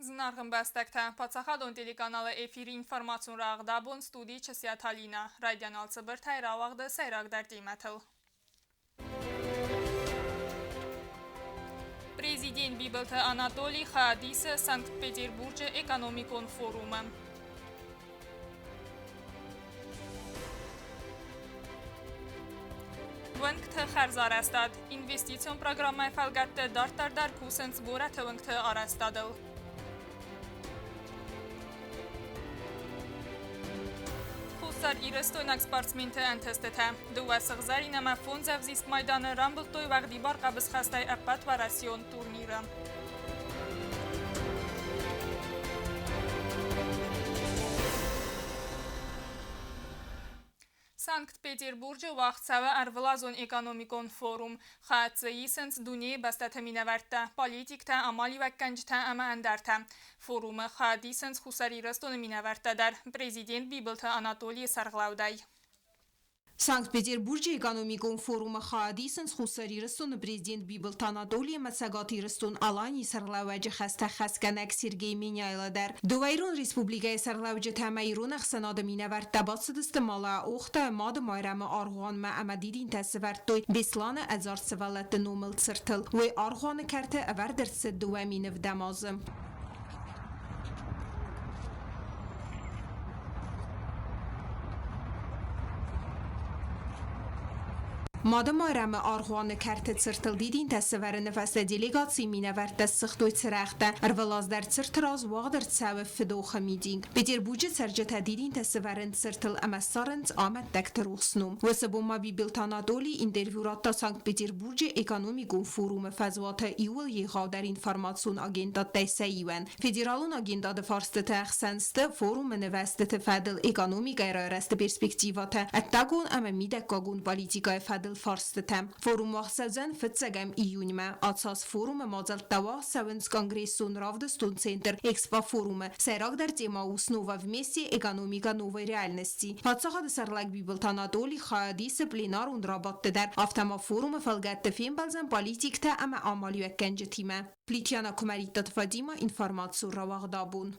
Зынаргъ ӕмбӕстӕгтӕ, паддзахадон телеканалы эфиры информацион рагъд абон студийы Чысиаты Алинӕ. Райдиан алцыбыртӕй рауагъды сӕйрагдӕр темӕтыл. Президент Бибылты Анатолий хайад исы Санкт-Петербурджы экономикон форумы. Уӕнгты хӕрзарӕзтад. Инвестицион программӕйы фӕлгӕтты дарддӕр дӕр кусынц горӕты уынгты арӕзтадыл. Хуссар Ирыстойнаг спортсменты ӕнтыстытӕ. Дыууӕ сыгъзӕрин ӕмӕ фондз ӕвзист майданы рамбылдтой уӕгъдибар хъӕбысхӕстӕй ӕппӕтуӕрӕсеон турниры. Санкт-Петербурджы уагъд цӕуы ӕрвылазон экономикон форум. Хӕццӕ исынц дунейы бӕстӕты минӕвӕрттӕ, политиктӕ, амалиуӕггӕнджытӕ ӕмӕ ӕндӕртӕ. Форумы хайад исынц Хуссар Ирыстоны минӕвӕрттӕ дӕр президент Бибылты Анатолийы сӕргълӕудӕй. Санкт-Петербурджы экономикон форумы хайад исынц Хуссар Ирыстоны президент Бибылты Анатоли ӕмӕ Цӕгат Ирыстон-Аланийы сӕргълӕууӕджы хӕстӕ хӕсгӕнӕг Сергей Меняйло дӕр. Дыууӕ ирон республикӕйы сӕргълӕуджытӕ ӕмӕ ирон ӕхсӕнады минӕвӕрттӕ бацыдысты Малаохты Мады Майрӕмы аргъуанмӕ ӕмӕ дидинтӕ сӕвӕрдтой Беслӕны ӕдзард сывӕллӕтты номыл цыртыл. Уый аргъуаны кӕрты ӕвӕрд ӕрцыд 2007 азы. Мады Майрӕмы аргъуаны кӕрты цыртыл дидинтӕ сӕвӕрыны фӕстӕ делегацийы минӕвӕрттӕ ссыгътой цырӕгътӕ. Ӕрвылаз дӕр цырты раз уагъд ӕрцӕуы фыдохы митинг. Петербурджы цӕрджытӕ дидинтӕ сӕвӕрынц цыртыл ӕмӕ ссарынц амӕттӕгты рухс ном. Уыцы бон ма Бибылты Анатолий интервью радта Санкт-Петербурджы экономикон форумы фӕзуаты иууыл егъаудӕр информацион агентадтӕй сӕ иуӕн. Федералон агентады фарстыты ӕхсӕн сты форумы нывӕзтыты фӕдыл экономикӕйы райрӕзты перспективӕтӕ, ӕддагон ӕмӕ мидӕггагон политикӕйы фӕдыл фарстытӕ. Форум уагъд цӕудзӕн фыццӕгӕм июньмӕ. Ацас форумы мадзӕлттӕ уагъд цӕуынц Конгрессон равдыстон центр Экспофорумы. Сӕйрагдӕр темӕ у «Снова вместе. Экономика новой реальности». Паддзахады сӕргълӕг Бибылты Анатолий хайад исы пленарон рабадты дӕр. Афтӕ ма форумы фӕлгӕтты фембӕлдзӕн политиктӕ ӕмӕ амалиуӕггӕнджытимӕ. Плитьяна Куымӕридтаты Фадима информацион рауагъд абон.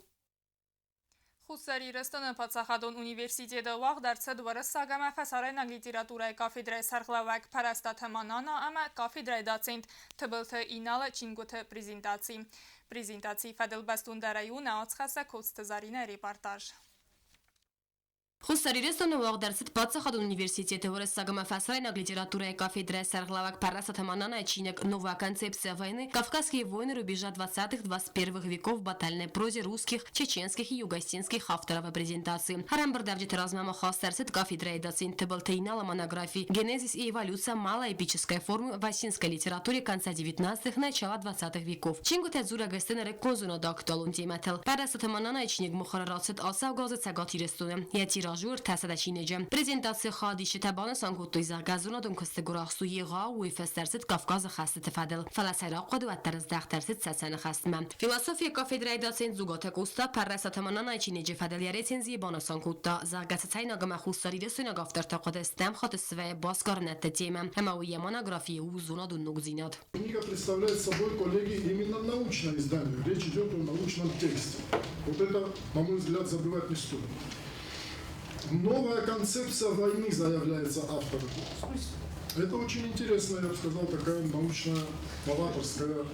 Хуссар Ирыстоны паддзахадон университеты уагъд ӕрцыд уырыссаг ӕмӕ фӕсарӕйнаг литературӕйы кафедрӕйы сӕргълӕууӕг Пӕрӕстаты Манана ӕмӕ кафедрӕйы доцент Тыбылты Иналы чингуыты презентаци. Презентацийы фӕдыл бӕстондӕрӕй у нӕ уацхӕссӕг Коцты Заринӕйы репортаж. Хуссар Ирыстоны уагъд ӕрцыд паддзахадон университеты уырыссаг ӕмӕ фӕсарӕйнаг литературӕйы кафедрӕйы сӕргълӕууӕг Пӕррӕстаты Мананайы чиныг «Новая концепция войны. Кавказские войны рубежа 20-21 веков в батальной прозе русских, чеченских и югосетинских авторов» презентации. Ӕрӕмбырдӕвджыты размӕ ма хаст ӕрцыд кафедрӕйы доцент Тыбылты Иналы монографи «Генезис и эволюция малоэпической формы в осинской литературе конца XIX – начала XX веков». Чингуытӕ дзурӕг сты нырыккон зонады актуалон темӕтыл. Пӕррӕстаты Мананайы чиныг мыхуыры рацыд ацӕугӕ азы Цӕгат Ирыстоны. Йӕ тираж у 300 чиныджы. Презентацийы хайадисджытӕ банысан кодтой, зӕгъгӕ, зонадон куысты гуырахст у егъау, уый фӕстӕ ӕрцыд Кавказы хӕстыты фӕдыл, фӕлӕ сӕйраг хъуыды уӕддӕр здӕхт ӕрцыд Цӕцӕны хӕстмӕ. Философийы кафедрӕйы доцент Дзугаты Къоста Пӕррӕстаты Мананайы чиныджы фӕдыл йӕ рецензийы банысан кодта, зӕгъгӕ, цӕцӕйнаг ӕмӕ хуссарирыстойнаг авторты хъуыды стӕм хатт свӕййы басгарынӕдты темӕ, ӕмӕ уый йӕ монографийы у зонадон ногдзинад. Книга представляет собой, коллеги, именно научное издание. Речь идет о научном тексте. Вот это, на мой взгляд, забывать не стоит. Новая концепция войны, заявляется автором. Это очень интересная, я бы сказал, такая научная, новаторская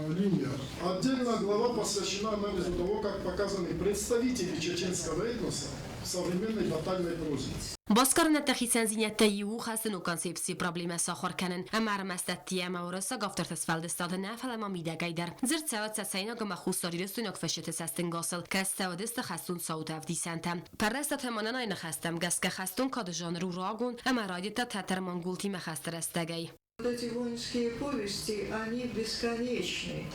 линия. Отдельная глава посвящена анализу того, как показаны представители чеченского этноса в современной батальной прозе. Басгарынӕдтӕ хицӕндзинӕдтӕй иу у хӕцыны концепцийы проблемӕ сахуыр кӕнын, ӕмӕ ӕрмӕст ӕдде ӕмӕ уырыссаг авторты сфӕлдыстады нӕ, фӕлӕ ма мидӕгӕй дӕр. Дзырд цӕуы цӕцӕйнаг ӕмӕ хуссарирыстойнаг фысджыты цӕстӕнгасыл, кӕд цӕуыдысты хӕстон цауты ӕвдисӕнтӕ. Пӕррӕстаты Мананайы ныхӕстӕм гӕсгӕ хӕстон кады жанр у рагон ӕмӕ райдыдта тӕтӕр-монголтимӕ хӕсты рӕстӕгӕй. Вот эти воинские повести, они бесконечны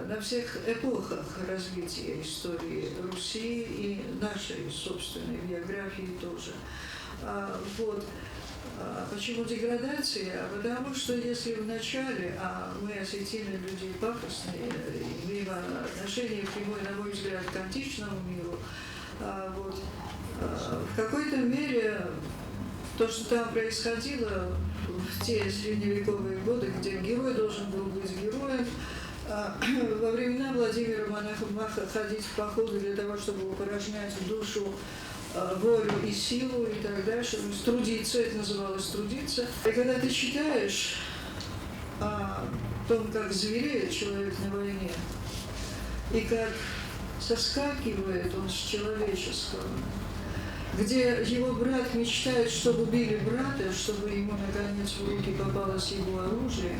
на всех эпохах развития истории Руси и нашей собственной биографии тоже. Вот. Почему деградация? Потому что если в начале, а мы осетины люди пафосные, имеем отношение прямое, на мой взгляд, к античному миру, вот, в какой-то мере то, что там происходило в те средневековые годы, где герой должен был быть героем, Во времена Владимира Мономаха ходить в походы для того, чтобы упражнять душу, волю и силу и так дальше. То есть трудиться, это называлось трудиться. И когда ты читаешь о том, как звереет человек на войне, и как соскакивает он с человеческого, где его брат мечтает, чтобы убили брата, чтобы ему наконец в руки попалось его оружие.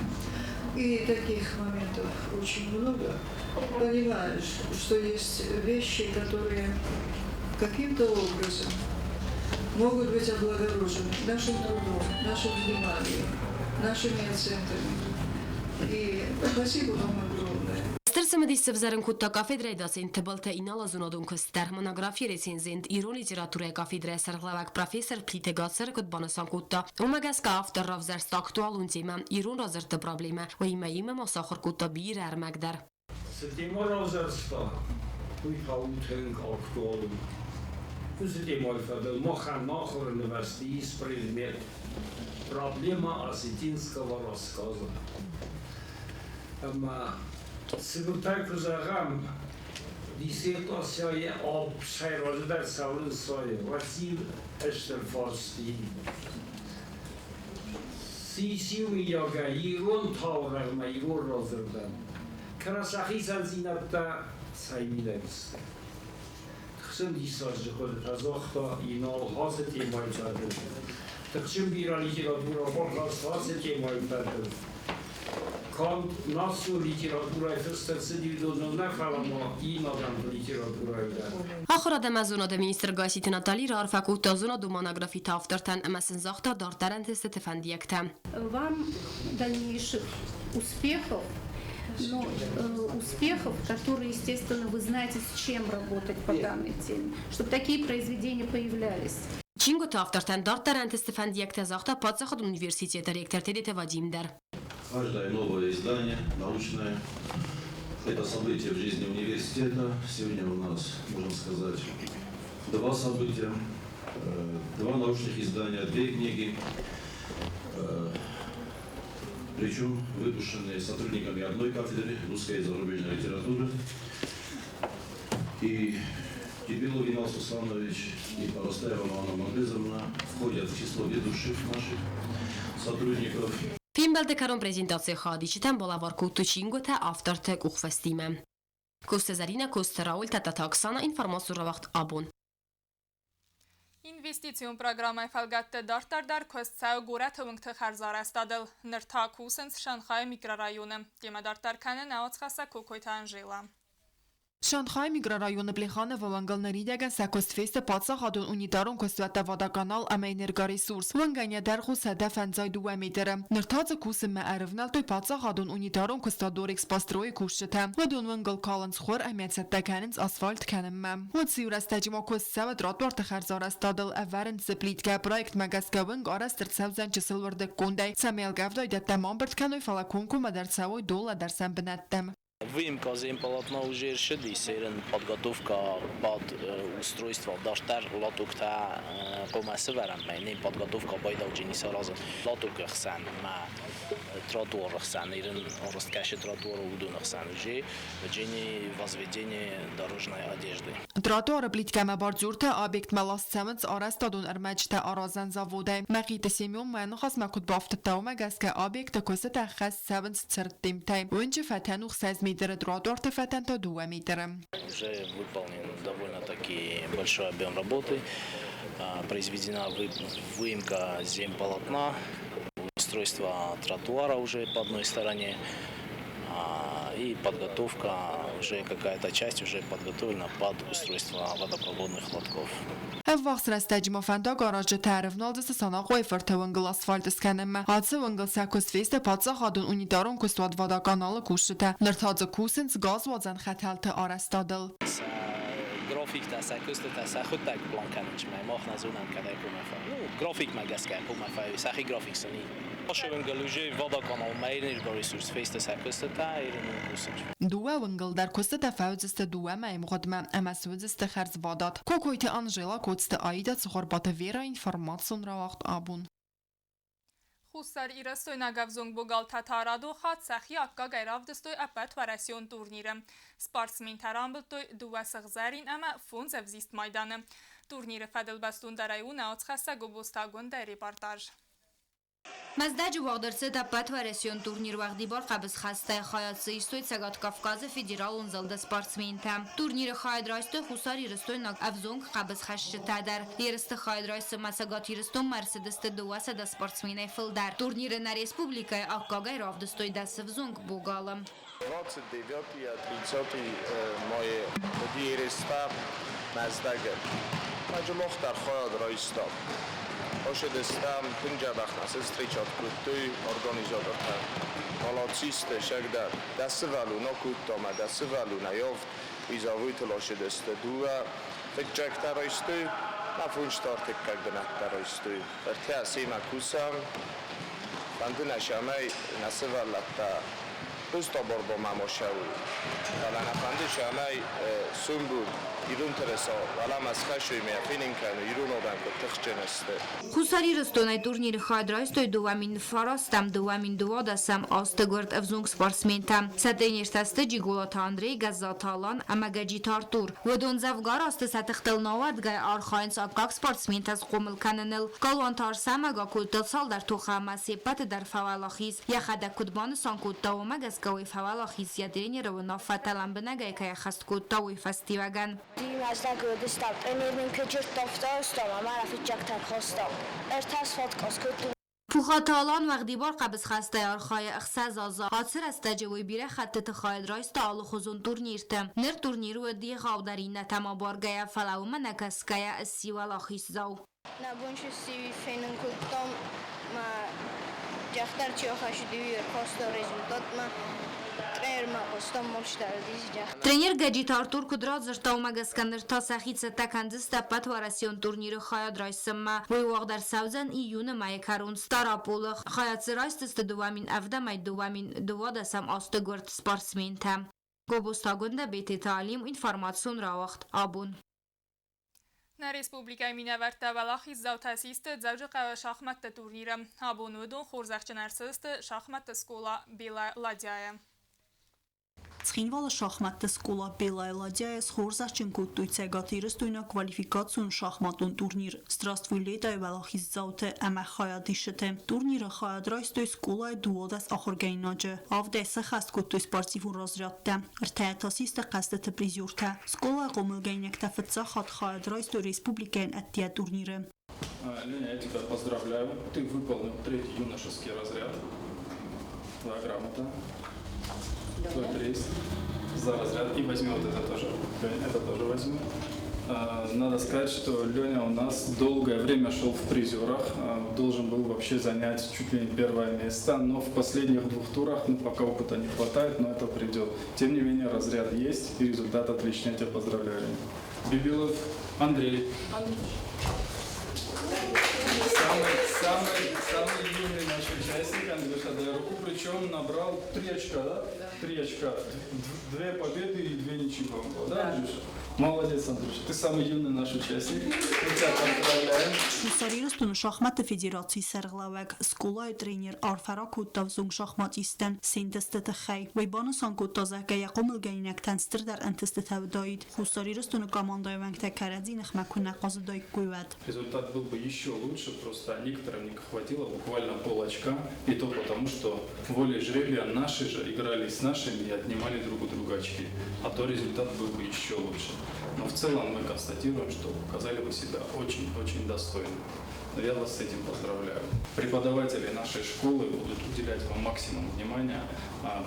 И таких моментов очень много. Понимаешь, что есть вещи, которые каким-то образом могут быть облагорожены нашим трудом, нашим вниманием, нашими оценками. И спасибо вам огромное. Стыр цымыдис сӕвзӕрын кодта кафедрӕйы доцент Тыбылты Иналы зонадон куыст дӕр. Монографийы рецензент, ирон литературӕйы кафедрӕйы сӕргълӕууӕг профессор Плиты Гацыр куыд банысан кодта, уымӕ гӕсгӕ автор равзӕрста актуалон темӕ, ирон радзырдты проблемӕ, уыимӕ иумӕ ма сахуыр кодта бирӕ ӕрмӕг дӕр. Цы темӕ равзӕрста, уый та у тынг актуалон. Уыцы темӕйы фӕдыл махӕн ахуыры нывӕзты ис предмет «Проблема осетинского рассказа». Ӕмӕ цыбыртӕй куы зӕгъӕм, диссертацийы сӕйраджыдӕр цӕуынц Российы стыр фарсти. Сисиуыйагӕй ирон таурӕгъмӕ, ирон радзырдӕн кӕнӕ сӕ хицӕндзинӕдтӕ цӕй мидӕг сты. Тыхсын диссаджы хъуыдытӕ загъта Инал ацы темӕйы фӕдыл. Тыхджын бирӕ литературӕ бахаста ацы темӕйы фӕдыл. Канд национ литературӕйы фыст ӕрцыди уыдоныл нӕ, фӕлӕ ма иннӕ адӕмты литературӕйы дӕр. Ахуырад ӕмӕ зонады министр Гасситы Натали раарфӕ кодта зонадон монографиты автортӕн ӕмӕ сын загъта дарддӕр ӕнтыстыты фӕндиӕгтӕ. Вам дальнейших успехов, но успехов, которые, естественно, вы знаете, с чем работать по данной теме, чтобы такие произведения появлялись. Чингуыты автортӕн дарддӕр ӕнтысты фӕндиӕгтӕ загъта паддзахадон университеты ректор Тедеты Вадим дӕр. Каждое новое издание научное – это событие в жизни университета. Сегодня у нас, можно сказать, два события, два научных издания, две книги, причем выпущенные сотрудниками одной кафедры русской и зарубежной литературы. И Тибилов Инал Сусанович и Парастаева Анна Мангызовна входят в число ведущих наших сотрудников. Фембӕлды кӕрон презентацийы хайадисджытӕн балӕвар кодтой чингуытӕ авторты къухфыстимӕ. Коцты Зӕринӕ, Коцты Рауль, Тадтаты Оксана, информацион рауагъд Абон. Инвестицион программӕйы фӕлгӕтты дарддӕр дӕр куыст цӕуы горӕты уынгты хӕрзарӕзтадыл. Ныр та кусынц Шанхайы микрорайоны. Темӕ дарддӕр кӕны нӕ уацхӕссӕг Кокойты Анжела. Шанхайы микрорайоны Плехановы уынгыл ныридӕгӕн сӕ куыст фесты паддзахадон унитарон куыстуӕттӕ Водоканал ӕмӕ Энергоресурс. Уынгӕн йӕ дӕргъ у 152 метры. Ныр та дзы кусынмӕ ӕрывнӕлдтой паддзахадон унитарон куыстуат Дорэкспострой-ы кусджытӕ. Уыдон уынгыл калынц хуыр ӕмӕ цӕттӕ кӕнынц асфальт кӕнынмӕ. Уыцы иу рӕстӕджы ма куыст цӕуы тротуарты хӕрзарӕзтадыл, ӕвӕрынц дзы плиткӕ. Проектмӕ гӕсгӕ уынг арӕзт ӕрцӕудзӕн чысыл уырдыггондӕй, цӕмӕй ӕлгӕвдӕй дӕттӕ ма ӕмбырд кӕной, фӕлӕ комкоммӕ дӕр цӕуой доллӕдӕрсӕн бынӕттӕм. Выемка земполотно уже ӕрцыди, серын подготовка под устройство дарддӕр лотоктӕ хъуамӕ сӕвӕрӕм, не подготовка байдауджыни саразын. Лотокы хсӕн ма тротуары хсӕн, ирын арӕзт кӕсы тротуары уыдоны хсӕн уже ведение возведение дорожной одежды. Тротуары плиткӕмӕ бордюртӕ объектмӕ ласт цӕуынц арӕзтадон ӕрмӕджытӕ аразӕн заводӕй. Мӕхъиты Семен мӕ ныхасмӕ куыд бафтыдта, уымӕ гӕсгӕ объекты куыстытӕ ӕххӕст цӕуынц цырддымтӕй. Уынджы фӕтӕн у 6 метры, тротуарты фӕтӕн та 2 метры. Уже выполнен довольно-таки большой объем работы. Произведена выемка земполотна, устройство тротуара уже по одной стороне и подготовка, уже какая-то часть уже подготовлена под устройство водопроводных лотков. Ӕввахс рӕстӕджы ма фӕндаг аразджытӕ ӕрӕвналдзысты Санахъойы фырты уынгыл асфальт скӕнынмӕ. Ацы уынгыл сӕ куыст фесты паддзахадон унитарон куыстуат Водоканал-ы кусджытӕ. Ныр та дзы кусынц газуадзӕн хӕтӕлты арӕзтадыл. Сӕ графиктӕ, сӕ куыстытӕ сӕхуыдтӕг план кӕнынц, мах нӕ зонӕм, кӕдӕй хъуамӕ фӕ. Ну, графикмӕ гӕсгӕ хъуамӕ фӕуой, сӕхи график сын и. Уынгыл уже Водоканал ма энергоресурс фесты сӕ куыстытӕ, ирын кусынц. Дыууӕ уынгыл дӕр куыстытӕ фӕуыдзысты дыууӕ мӕйы мгъуыдмӕ ӕмӕ суыдзысты хӕрзвадат. Кокойты Анжела, Коцты Аида, Цыхуырбаты Вера, информацион рауагъд Абон. Хуссарирыстойнаг ӕвзонг богалтӕ та радон хатт сӕхи аккагӕй равдыстой ӕппӕтуӕрӕсеон турниры. Спортсментӕ рамбылдтой дыууӕ сыгъзӕрин ӕмӕ фондз ӕвзист майданы. Турниры фӕдыл бӕстондӕрӕй у нӕ уацхӕссӕг Гобозты Агуындӕйы репортаж. Мӕздӕджы уагъд ӕрцыд ӕппӕтуӕрӕсеон турнир уӕгъдибар хъӕбысхӕстӕй. Хайад дзы истой Цӕгат Кавказы федералон зылды спортсментӕ. Турниры хайад райстой хуссарирыстойнаг ӕвзонг хъӕбысхӕсджытӕ дӕр. Ерысты хайад райсынмӕ Цӕгат Ирыстонмӕ ӕрцыдысты 200 спортсменӕй фылдӕр. Турниры нӕ республикӕйы аккагӕй равдыстой дӕс ӕвзонг богалы. 29 30 майы уыди ерыстӕ Мӕздӕгы. Маджы мах дӕр хайад райстам. Ацыдыстӕм, тынг дзӕбӕх нӕ встречать кодтой организатортӕ. Молодцы сты сӕгдӕр. Дӕ сывӕллон акодта мӕ дӕ сывӕллонӕй авд призовойтыл ацыдысты. Дыууӕ фыццӕгтӕ райстой, мӕ фондзты ӕртыккаг бынӕттӕ райстой. Ӕртӕ семӕ кусӕм. Фӕнды нӕ, цӕмӕй нӕ сывӕллӕттӕ Пустаборбо ма сӕуй. Фӕлӕ нӕ фӕнды, цӕмӕй сумбур ирон тырыса уӕлӕмӕ схӕссой ӕмӕ фенын кӕной, ирон адӕм куыд тыхджын сты. Хуссар Ирыстонӕй турниры хайад райстой 2009-ӕм, 2012-ӕм азты гуырд ӕвзонг спортсментӕ. Сӕ тренертӕ сты Джиголаты Андрей, Гӕззаты Алан ӕмӕ Гӕджиты Артур. Уыдон дзӕвгар азты сӕ тыхтыл науӕдгай архайынц аккаг спортсментӕ схъомыл кӕныныл. Галуанты Арсӕмӕг акодта цалдӕр тохы ӕмӕ се ппӕты дӕр фӕуӕлахиз. Йӕхӕдӕг куыд банысан кодта, уымӕ гӕсгӕ уый фӕуӕлахиз йӕ тренеры уынаффӕтӕ лӕмбынӕгӕй кӕй ӕххӕст кодта, уый фӕстиуӕгӕн. Мӕздӕг уыдыстӕм, тренер нын куы дзырдта, ӕмӕ фыццӕгтӕ хостам. Ӕртӕ сфоткъос кодтой. Пухаты Алан уӕгъдибар хъӕбысхӕстӕй архайы ӕхсӕз азы. Ацы рӕстӕджы уый бирӕ хӕттыты хайад райста алыхуызон турнирты. Ныр турнир уыд егъаудӕр иннӕтӕм абаргӕйӕ, фӕлӕ уымӕ нӕ кӕсгӕйӕ сси уӕлахиздзау. Нӕ бон сси фенын кодтам, ма джахтар чи ахӕссыди, уый ӕрхаста результатмӕ. Тренермӕ хъуыстам Тренер Гӕджиты Артур куыд радзырдта, уымӕ гӕсгӕ ныр та сӕхи цӕттӕ кӕндзысты ӕппӕтуӕрӕсеон турниры хайад райсынмӕ. Уый уагъд ӕрцӕудзӕн июны мӕйы кӕрон Стъараполы. Хайад дзы райсдзысты 2007-ӕй 2012-ӕм азты гуырд спортсментӕ. Гобозты Агуындӕ, Бететы Алим, информацион рауагъд «Абон». Нӕ республикӕйы минӕвӕрттӕ уӕлахиздзаутӕ систы Дзӕуджыхъӕуы шахмӕтты турниры. Абон уыдон хорзӕхджын ӕрцыдысты шахмӕтты скъола «Белая ладья»-йы. Цхинвалы шахмӕтты скъола «Белая ладья»-йы схорзӕхджын кодтой цӕгатирыстойнаг квалификацион шахматон турнир «Здравствуй, лето»-йы уӕлахиздзаутӕ ӕмӕ хайадисджытӕ. Турниры хайад райстой скъолайы 12 ахуыргӕнинаджы, авдӕй сӕххӕст кодтой спортивон разрядтӕ, ӕртӕ та систы хъӕзтыты призертӕ. Скъолайы хъомылгӕнинӕгтӕ фыццаг хатт хайад райстой республикӕйӕн ӕддейӕ турниры. Леня, я тебя поздравляю. Ты выполнил третий юношеский разряд. Твоя грамота. Твой приз за разряд. И возьми вот это тоже. Леня, это тоже возьми. Надо сказать, что Леня у нас долгое время шел в призерах. Должен был вообще занять чуть ли не первое место. Но в последних двух турах, ну, пока опыта не хватает, но это придет. Тем не менее, разряд есть и результат отличный. Я тебя поздравляю, Леня. Бибилов Андрей. Самый, самый, самый юный наш участник, Андрюша, дай руку, причем набрал три очка, да? Три очка. Две победы и две ничьи, по-моему, да, Андрюша? Молодец, Андрюша, ты самый юный наш участник. Мы тебя поздравляем. Хуссар Ирыстоны шахматты федерацийы сӕргълӕууӕг, скъолайы тренер арфӕ ракодта ӕвзонг шахматисттӕн се нтысты тыххӕй. Уый банысан кодта, зӕгъгӕ, йӕ хъомылгӕнинӕгтӕн стырдӕр ӕнтыстытӕ уыдаид, Хуссар Ирыстоны командӕйы уӕнгтӕ кӕрӕдзи ныхмӕ куы нӕ хъазыдаиккой, уӕд. Результат был бы еще лучше, просто некоторым не хватило буквально пол очка, и то потому, что волей жребия наши же играли с нашими и отнимали друг у друга очки, а то результат был бы еще лучше. Но в целом мы констатируем, что показали вы себя очень-очень достойно. Но я вас с этим поздравляю. Преподаватели нашей школы будут уделять вам максимум внимания,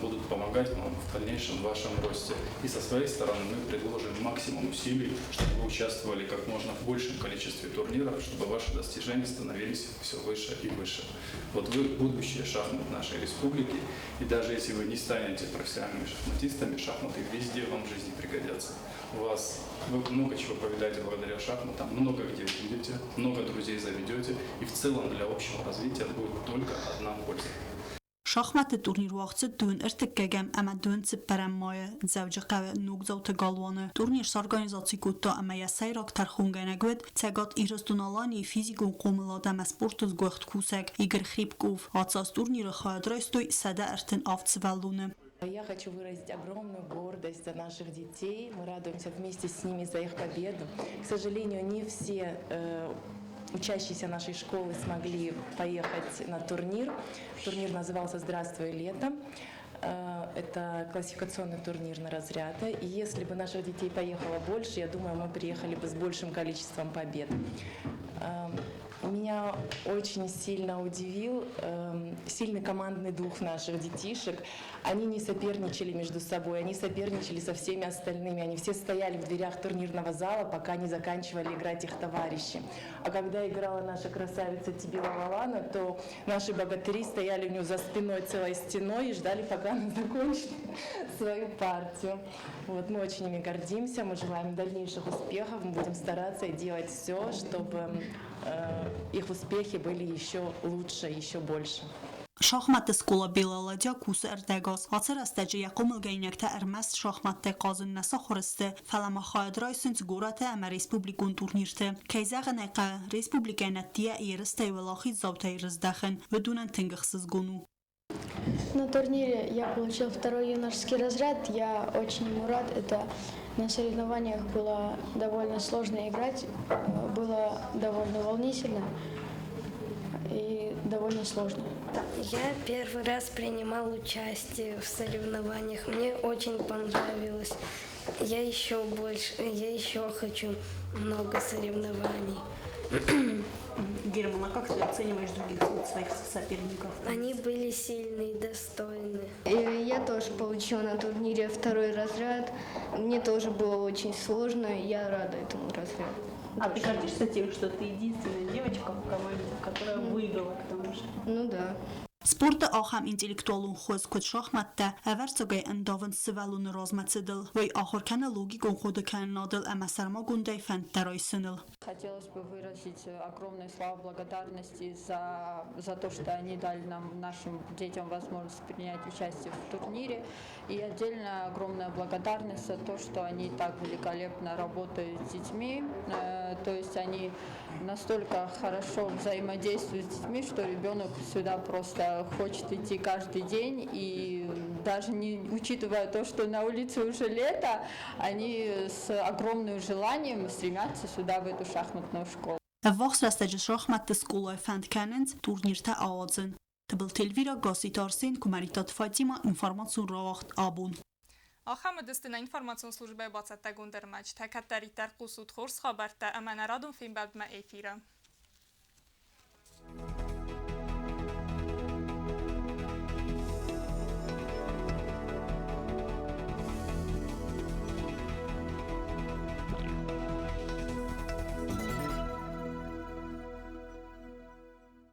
будут помогать вам в дальнейшем вашем росте. И со своей стороны мы предложим максимум усилий, чтобы вы участвовали как можно в большем количестве турниров, чтобы ваши достижения становились все выше и выше. Вот вы будущее шахмат нашей республики, и даже если вы не станете профессиональными шахматистами, шахматы везде вам в жизни пригодятся. У вас вы много чего повидаете благодаря шахматам, много где будете, много друзей заведете, и в целом для общего развития будет только одна польза. Шахматты турнир уагъд цыд дыууын ӕртыккӕгӕм ӕмӕ дыууын цыппӕрӕм майы Дзӕуджыхъӕуы Ногдзауты галуаны. Турнир сорганизаци кодта ӕмӕ йӕ сӕйраг тӕрхонгӕнӕг уыд Цӕгат Ирыстон-Аланийы физикон хъомылад ӕмӕ спорты сгуыхт кусӕг Игорь Хрипков. Ацы аз турниры хайад райстой 137 сывӕллоны. Я хочу выразить огромную гордость за наших детей. Мы радуемся вместе с ними за их победу. К сожалению, не все учащиеся нашей школы смогли поехать на турнир. Турнир назывался «Здравствуй, лето». Это классификационный турнир на разряды. И если бы наших детей поехало больше, я думаю, мы приехали бы с большим количеством побед. Меня очень сильно удивил сильный командный дух наших детишек. Они не соперничали между собой, они соперничали со всеми остальными. Они все стояли в дверях турнирного зала, пока не заканчивали играть их товарищи. А когда играла наша красавица Тибилова Лана, то наши богатыри стояли у нее за спиной целой стеной и ждали, пока она закончит свою партию. Вот, мы очень ими гордимся, мы желаем дальнейших успехов, мы будем стараться и делать все, чтобы их успехи были еще лучше, еще больше. Шахматты скъола «Белая ладья» кусы ӕрдӕг аз. Ацы рӕстӕджы йӕ хъомылгӕнинӕгтӕ ӕрмӕст шахматтӕй хъазын нӕ сахуыр сты, фӕлӕ ма хайад райсынц горӕты ӕмӕ республикон турнирты. Кӕй зӕгъын ӕй хъӕуы, республикӕйӕн ӕддейӕ ерыстӕй уӕлахиздзаутӕй рыздӕхын уыдонӕн тынг ӕхсызгон у. На турнире я получил второй юношеский разряд. Я очень ему рад. Это на соревнованиях было довольно сложно играть, было довольно волнительно и довольно сложно. Я первый раз принимал участие в соревнованиях. Мне очень понравилось. Я еще больше, я еще хочу много соревнований. Герман, а как ты оцениваешь других своих соперников? Они были сильные, достойны. Я тоже получила на турнире второй разряд. Мне тоже было очень сложно, я рада этому разряду. А ты гордишься тем, что ты единственная девочка в команде, которая выиграла к тому же? Ну да. Спорты ахӕм интеллектуалон хуыз, куыд шахматтӕ, ӕвӕрццагӕй ӕндавынц сывӕллоны размӕцыдыл. Уый ахуыр кӕны логикон хъуыдыкӕнынадыл ӕмӕ сӕрмагондӕй фӕндтӕ райсыныл. Хотелось бы выразить огромные слова благодарности за то, что они дали нам, нашим детям, возможность принять участие в турнире. И отдельно огромная благодарность за то, что они так великолепно работают с детьми. То есть они настолько хорошо взаимодействуют с детьми, что ребенок сюда просто хочет идти каждый день. И даже не учитывая то, что на улице уже лето, они с огромным желанием стремятся сюда, в эту шахматную школу. Ӕввахс рӕстӕджы шахматты скъолайы фӕнд кӕнынц турниртӕ ауадзын. Тыбылты Эльвира, Гасситы Арсен, Куымӕридтаты Фатимӕ, информацион рауагъд «Абон». Ахӕм уыдысты нӕ информацион службӕйы бацӕттӕгонд ӕрмӕджытӕ. Кӕддӕриддӕр хъусут хорз хабӕрттӕ ӕмӕ нӕ радон фембӕлдмӕ эфиры.